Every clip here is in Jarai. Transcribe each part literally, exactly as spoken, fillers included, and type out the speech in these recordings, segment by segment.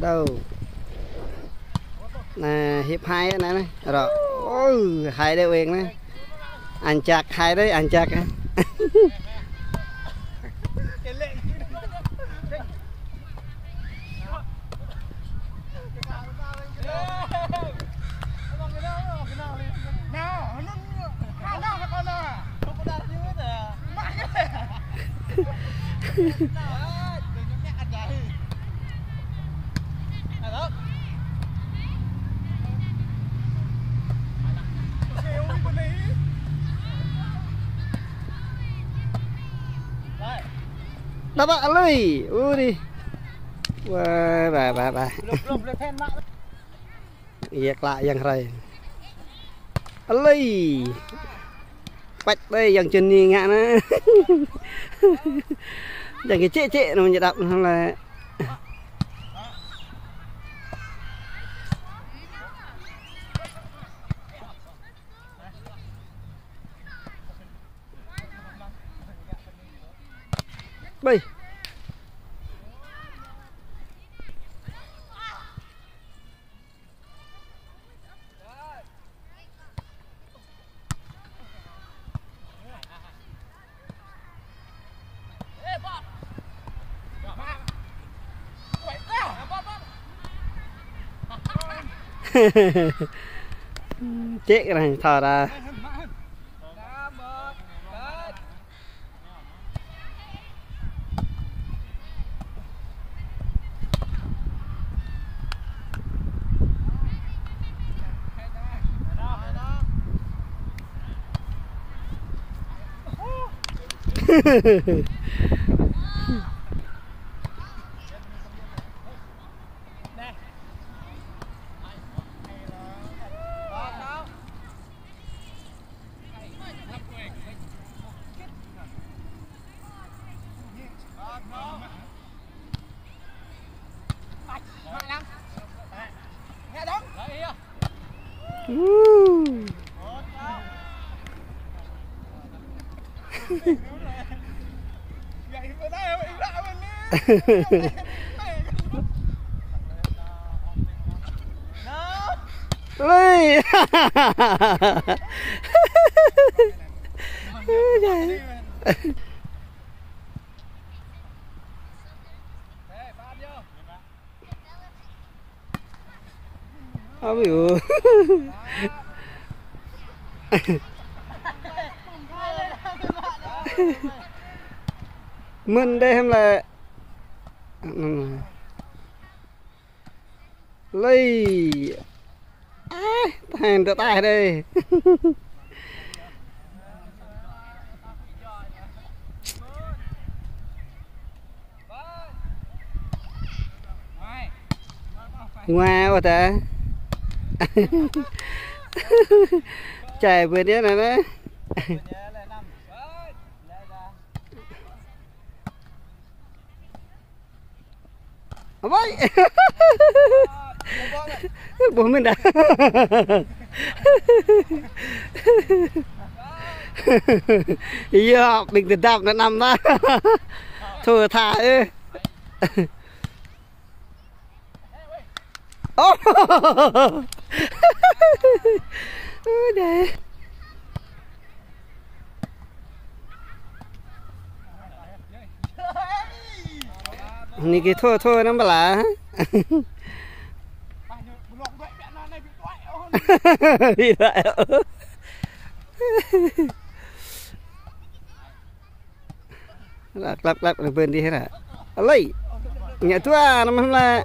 Đâu. Anai, hiệp hai anai, anai. Rŏ. Ôi, hai đứa Uyên anai. Ăn chắc hai đứa, ăn chắc. Đá bă lui. Ui đi. Wah, ba, ba, ba. Ia klă yang rai. Alai. Păt đơi yang čơni ngă anai. Yang kơ čĕ čĕ anŭn ñu đăp anŭn lĕ. Ƀơi. Čĕ kơ anai thâo ra. Ui. Ơ, ui. Mơ̆n đeh hăm lĕ. Lui. Ơ, tahan tơ taih đơi. Ngoa ƀă ta. Čai bơ dia anai anai. Ơ ƀơi. Ƀuh mơ̆n đah. Ia, ƀing tơdăp anŭn năm ta. Thua tha ơ. Ô. Ơ, đe. Anai kơ thua thua năm bala. Ƀu djơ̆. Klăp klăp anai bơ̆n dih ră. Alai. Ngă dua năm hăm lĕ.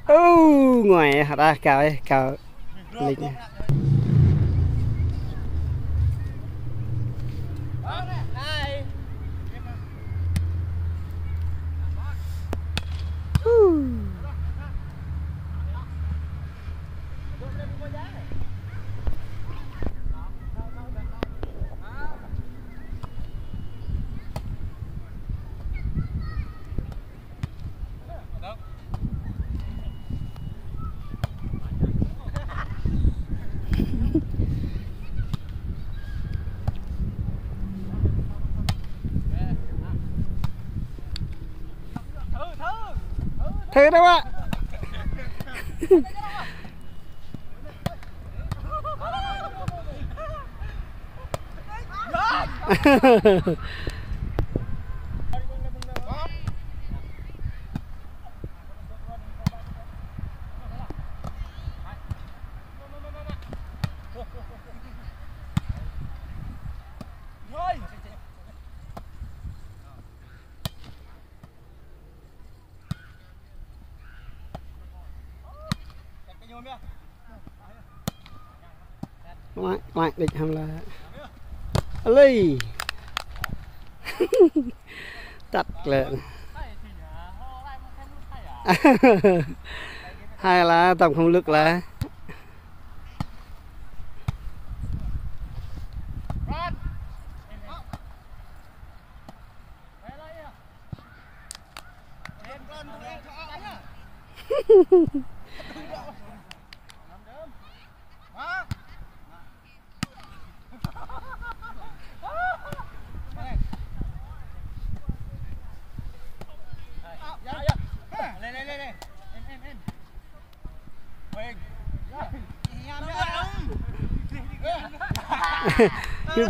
Ô, ngui, ră kâo, ơ, kâo. Lịch. Hơi đó ạ. Ngoại, ngoại địch hăm là. Lì. Tắt lệ. Hay là tổng không lực là.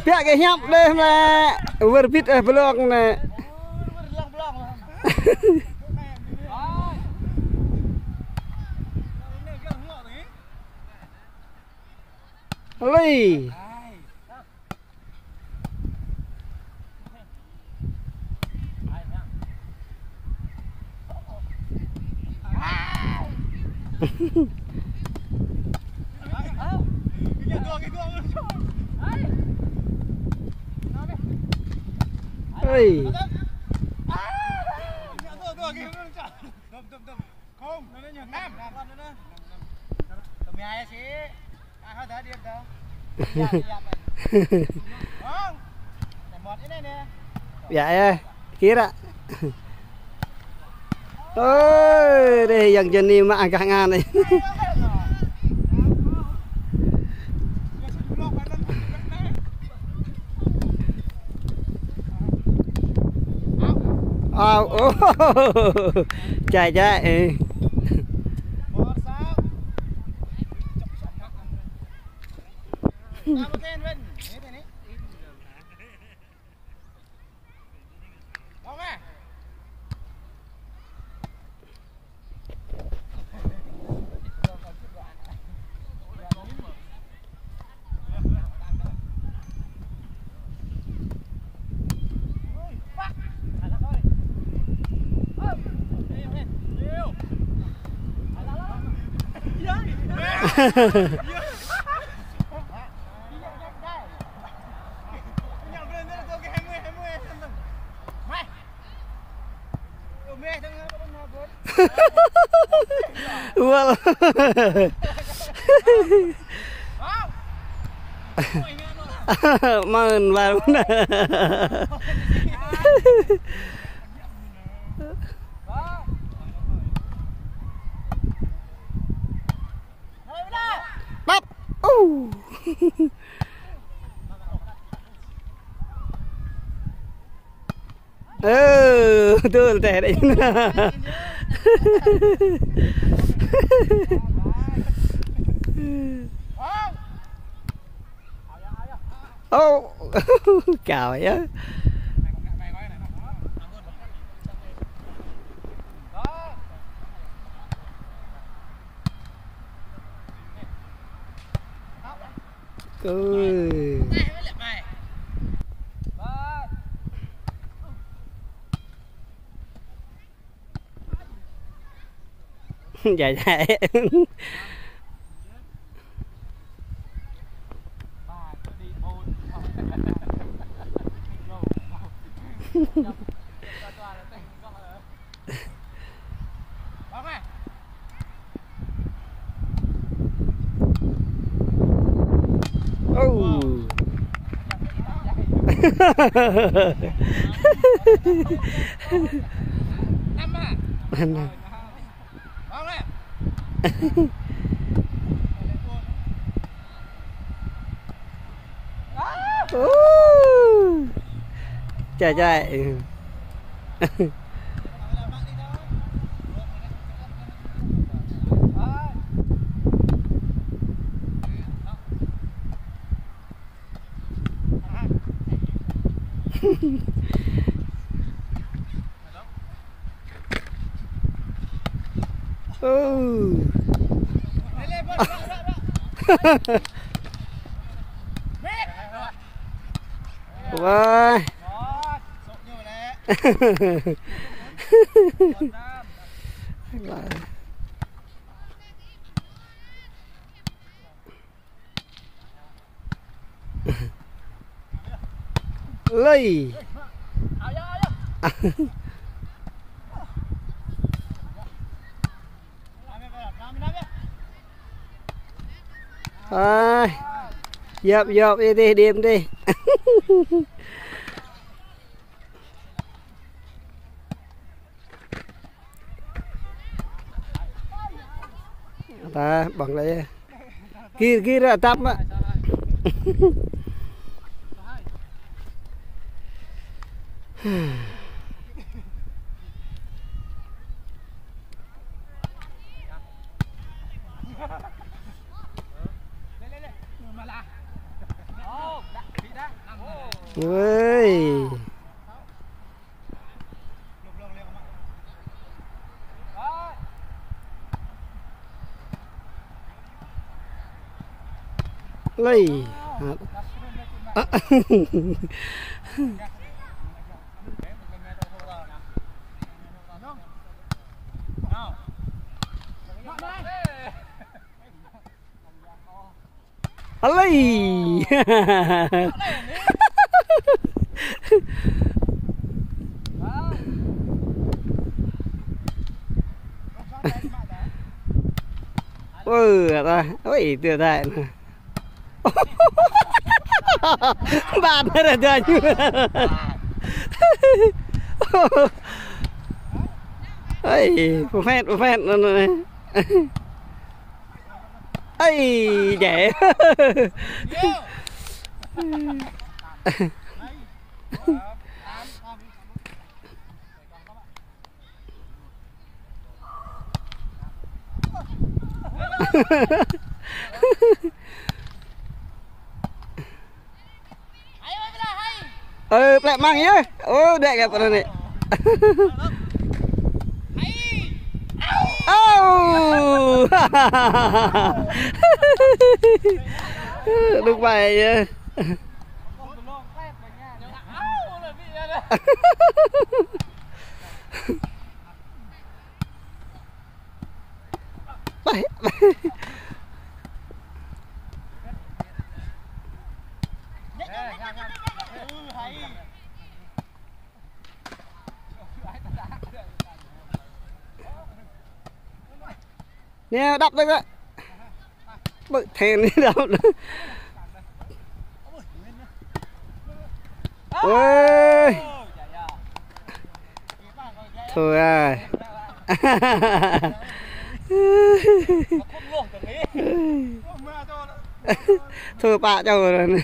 Biă kơ hiăp đeh mă. Wơr bit eh blŏng nă. Lì. Ơi. Biă eh, kira. Ơi, deh, yang jơni mă agak ngan. Ao, ô, chai, chai, ê. Well. Mơn vào. Bắp. U. Ơ, tui teh đeh. Ô, cao yơh. Ui. Dạy, dạy. Ô. Ô. Chạy, chạy. Ừ. Uầy. Lơi. Ai. Yap, yap, đi, đi, đi. Ta bằng lại. Gir, gir, atap mă. Ơi. Lơi. Alai. Ôi, ta, ôi, tuyệt vời. Bạn nó là ơi, phét, phét, nó, nó. Ơi, dễ. Ơ, plek măng yơh. Ơ, đek kơ pơnăn nê. Ơ. Đục bài yơh. Nè, đập được á. Bự thèn đi đập. Ôi. Thôi à. Thôi pă cháu rồi.